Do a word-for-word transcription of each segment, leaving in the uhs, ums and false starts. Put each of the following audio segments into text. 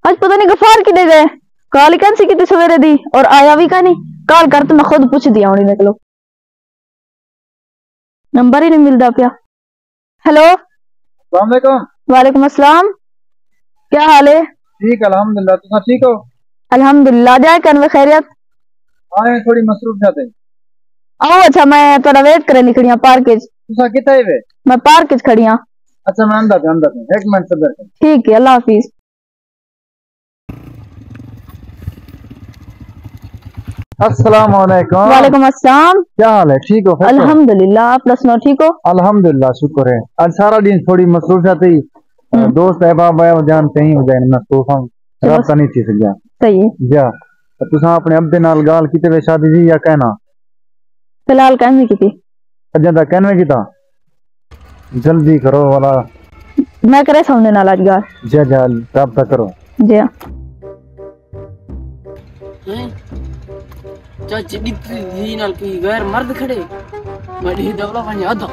اڄ پتہ نہیں غفار کݙے ڳئے، کال ہی کینسی کیتی سویرے دی اور آیا وی کائنی۔ کال کر تے میں خود پچھدی ہاں انہیں کولوں، نمبر ہی نہیں ملدا پیا۔ ہیلو۔ السلام علیکم۔ وعلیکم السلام۔ کیا حال ہے؟ ٹھیک الحمدللہ، تساں ٹھیک ہو؟ الحمدللہ۔ جائے کن وے خیریت؟ ہاں، تھوڑی مصروفیت ہے۔ آؤ، اچھا، میں تہاݙا ویٹ کرے نکڑی ہاں پارک وچ۔ تساں کتھے وے؟ میں پارک وچ کھڑی ہاں۔ اچھا، میں آندا پیا، آندا پیا، ہک منٹ صبر کر۔ ٹھیک ہے، اللہ حافظ۔ السلام علیکم۔ وعلیکم السلام۔ کیا حال ہے؟ ٹھیک ہو؟ خیر ہو؟ الحمدللہ، آپ سناؤ، ٹھیک ہو؟ الحمدللہ، شکر ہے۔ اڄ سارا ݙینہہ تھوڑی مصروفیت ہئی۔ ہوں۔ دوست احباب آیا ہو جان کہیں ہو جائے مصروف ہم، چلو۔ رابطہ نہیں تھی سکیا۔ صحیح ہے۔ جا۔ تے تساں اپݨے ابے نال ڳالھ کیتے وے شادی دی یا کائنا؟ فی الحال کائنی کیتی۔ اڄاں تک کائنی کیتا؟ جلدی کرو والا۔ میں کرے سامنے نال اڄ ڳالھ۔ جا جا، رابطہ کرو۔ جی۔ ہیں؟ چاچی ݙتی دھی نال کوئی غیر مرد کھڑے؟ میں ݙیہہ دولا ونڄ آدھا۔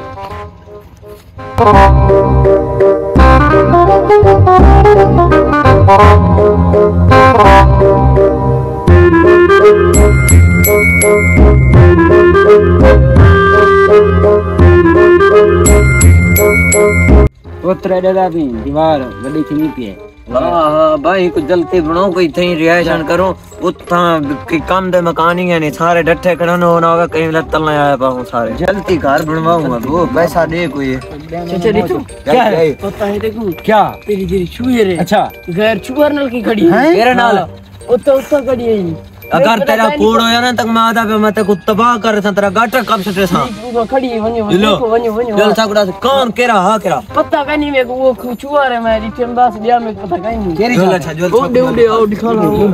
او تیݙا ݙیݙا بھی دیوار وݙی تھیندی پئی ہے۔ ہاں، ہاں، بھائی، کوئی جلدی بݨاؤ، کوئی تھیں رہائش ہاں۔ کرو۔ اتھاں کوئی کم دے مکان ہی نہیں، سارے ڈٹھے کھڑے نے، نہ ہووے کہیں ویلے تلے آیا پاؤں سارے۔ جلدی گھر بݨواؤں، ابو، پیسہ ݙے کوئی۔ چچا، ݙٹھو؟ کیا ہے؟ پتہ ہے تیکوں؟ کیا؟ تیݙی جیڑھی شوہر ہے۔ اچھا۔ غیر شوہر نال کی کھڑی ہے؟ ہیں؟ میرے نال؟ ہاں۔ اتھاں، اتھاں کھڑی ہے۔ اگر تیݙا کوڑ ہویا نا، تاں میں آہدا پیا، میں تیکوں تباہ کر ݙیساں، تیݙا گاٹر کپ سٹیساں۔ ٹھیک، اتھاں کھڑی ہے، ونڄو، ونڄو، ونڄو، ونڄو۔ چل، ساکوں ݙس، کون کیڑھا ہا کیڑھا؟ پتہ کائنی میکوں، او کھو چوہا ہے، میں ݙٹھے بس ٻیا میکوں پتہ کائنی۔ کیڑھی جل، اچھا، جل، اݙے، اݙے، آؤ، ݙکھا لاؤ۔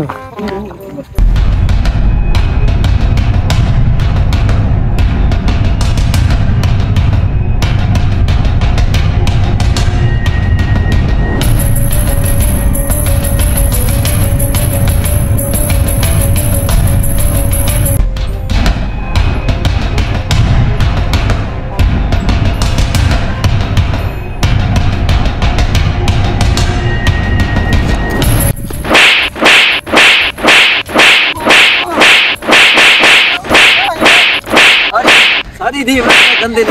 ساری دی گندے۔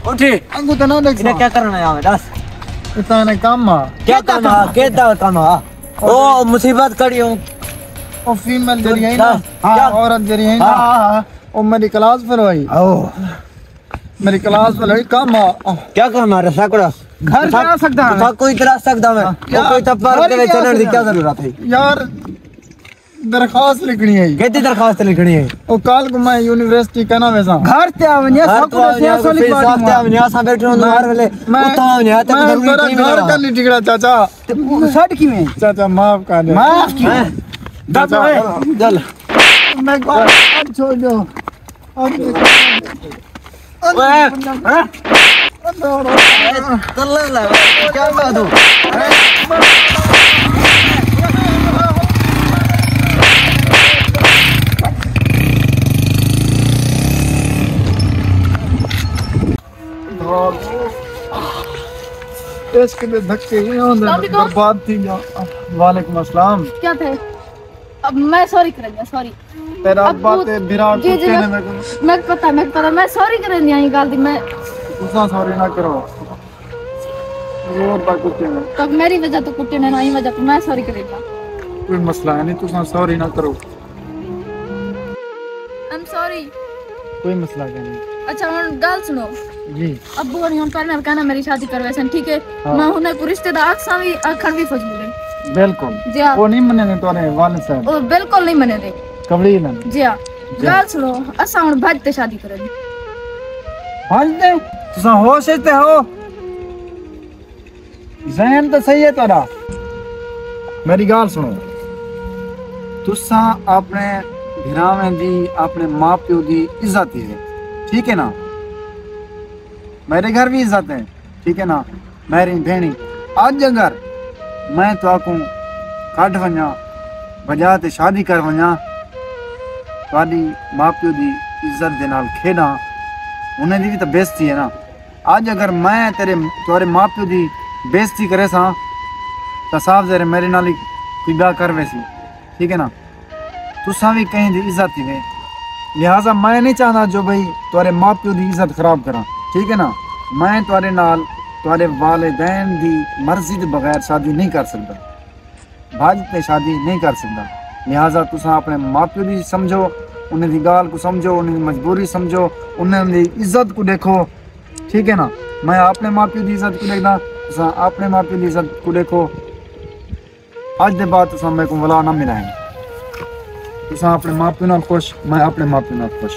اٹھی۔ انگو تے نہ ݙیکھ۔ کیا کرݨا ہے؟ آوے، ݙس۔ اتنا نے کم آ۔ کیا کم آ؟ کیتا کم آ؟ او مصیبت کھڑی ہوں۔ او فیمیل جڑی ہے نا؟ ہاں، عورت جڑی ہے نا؟ ہاں، ہاں۔ او میری کلاس فیلو آئی۔ او۔ میری کلاس فیلو آئی، کم آ۔ کیا کم آ؟ رسا کڑا؟ گھر جا سکدا میں۔ کوئی کرا سکدا میں۔ ہاں۔ او کوئی تپر دے وچ چلݨ دی کیا ضرورت ہے؟ یار، درخواست لکھݨی ہے۔ کیتی درخواست لکھݨی ہے؟ او کل کو میں یونیورسٹی کنا ویساں۔ گھر تے آ ونڄا، سب کچھ سیاہ سو لکھوا ݙیواں۔ تے آ ونڄا، اساں ٻیٹھے ہوں ہر ویلے۔ میں، اتھاں آ ونڄا، تے میں ضروری تیرا ٹیم گھر نہ کا نہیں ٹکڑا چاچا۔ تے او سݙ کیویں؟ چاچا معاف کر دے۔ معاف کیویں؟ ہاں۔ دس چاچا، اوئے۔ چل۔ میں کو چھوڑ دو۔ اوئے، ہاں؟ تلے لے، کیا کہہ دوں؟ عشق دے دھکے ایویں ہوندے نے، السلام علیکم۔ برباد تھی ڳیا۔ وعلیکم السلام۔ کیا تھے؟ اب میں سوری کریندی ہاں، سوری۔ تیرا ابا تے بھرا جی، جی، کتے نے میکوں۔ میکوں پتہ، میکوں پتہ، میں سوری کریندی ہاں، ایں ڳالھ دی میں۔ تساں سوری نہ کرو۔ زور دا کتے نے۔ تاں میری وجہ توں کتے نے، نہ ایں وجہ توں، میں سوری کریندی ہاں۔ کوئی مسئلہ ہے نہیں، تساں سوری نہ کرو۔ I'm sorry۔ کوئی مسئلہ کائنی۔ اچھا، ہݨ ڳالھ سݨو۔ جی۔ ابو ہوری ہݨ تہاݙے نال کائنا میری شادی کرویسن، ٹھیک ہے؟ ہاں۔ میں ہݨ رشتے دا آکھساں وی، آکھݨ وی فضول ہے۔ بالکل۔ جی ہاں۔ او نہیں منیندے تہاݙے والد صاحب۔ او بالکل نہیں منیندے۔ قبول ہے۔ جی ہاں۔ جی۔ ڳالھ سݨو، اساں ہݨ بھڄ تے شادی کریندے۔ بھڄ تے؟ تساں ہوش اچ تے ہو؟ ذہن تاں صحیح ہے تہاݙا۔ میری ڳالھ سݨو، تساں اپݨے بھراویں دی، اپݨے ماء پیو دی عزت ہے، ٹھیک ہے نا؟ میݙے گھر وی عزت ہے، ٹھیک ہے نا؟ میݙی بھیݨی، اڄ اگر میں تہاکوں کڈھ ونڄاں، بھڄا تے شادی کر ونڄاں، تہاݙی ماء پیو دی عزت دے نال کھیݙاں، انہیں دی وی تاں بےعزتی ہے نا۔ اڄ اگر میں تیݙے، تہاݙے ماء پیو دی بےعزتی کریساں تاں صاف ظاہر ہے میݙے نال ہی کوئی ٻیا کر ویسی، ٹھیک ہے نا؟ تساں وی کہیں دی عزت تھیوے۔ لہٰذا میں نہیں چاہندا جو بھئی تہاݙے ماء پیو دی عزت خراب کراں، ٹھیک ہے نا؟ میں تہاݙے نال تہاݙے والدین دی مرضی دے بغیر شادی نہیں کر سڳدا، بھڄ تے شادی نہیں کر سڳدا۔ لہٰذا تساں اپݨے ماء پیو دی سمجھو، انہیں دی ڳالھ کوں سمجھو، انہیں دی مجبوری سمجھو، انہیں دی عزت کوں ݙیکھو، ٹھیک ہے نا؟ میں اپݨے ماء پیو دی عزت کوں ݙیکھداں، تساں اپݨے ماء پیو دی عزت کوں ݙیکھو۔ اڄ دے بعد تساں میکوں ولا نہ ملائیں۔ تساں اپݨے ماء پیو نال خوش، میں اپݨے ماء پیو نال خوش۔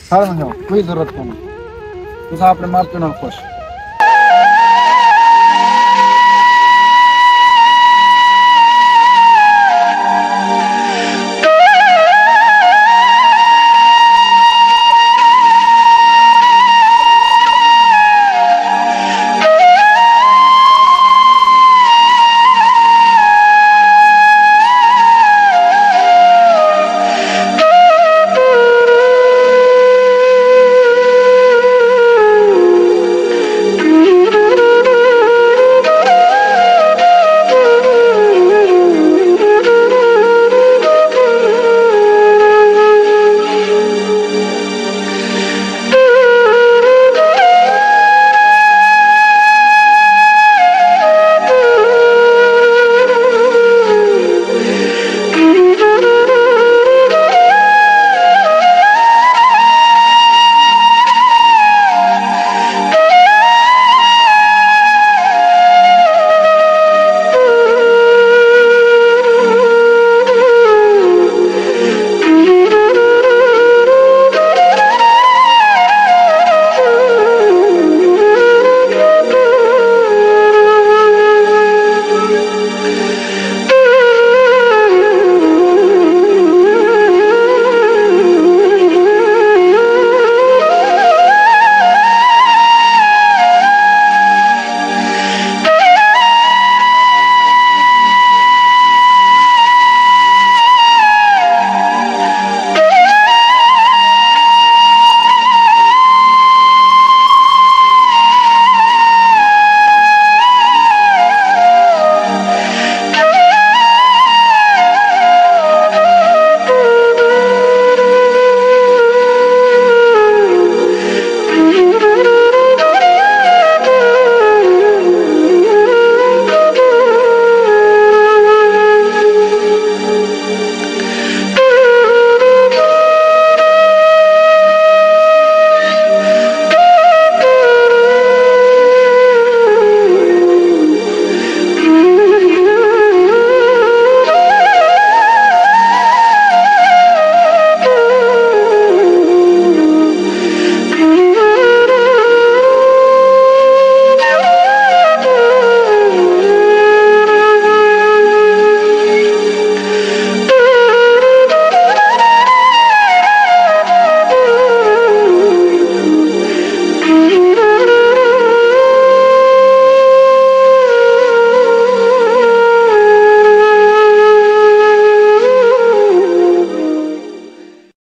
سارے ونڄو، کوئی ضرورت کونی۔ تساں اپݨے ماء پیو نال خوش۔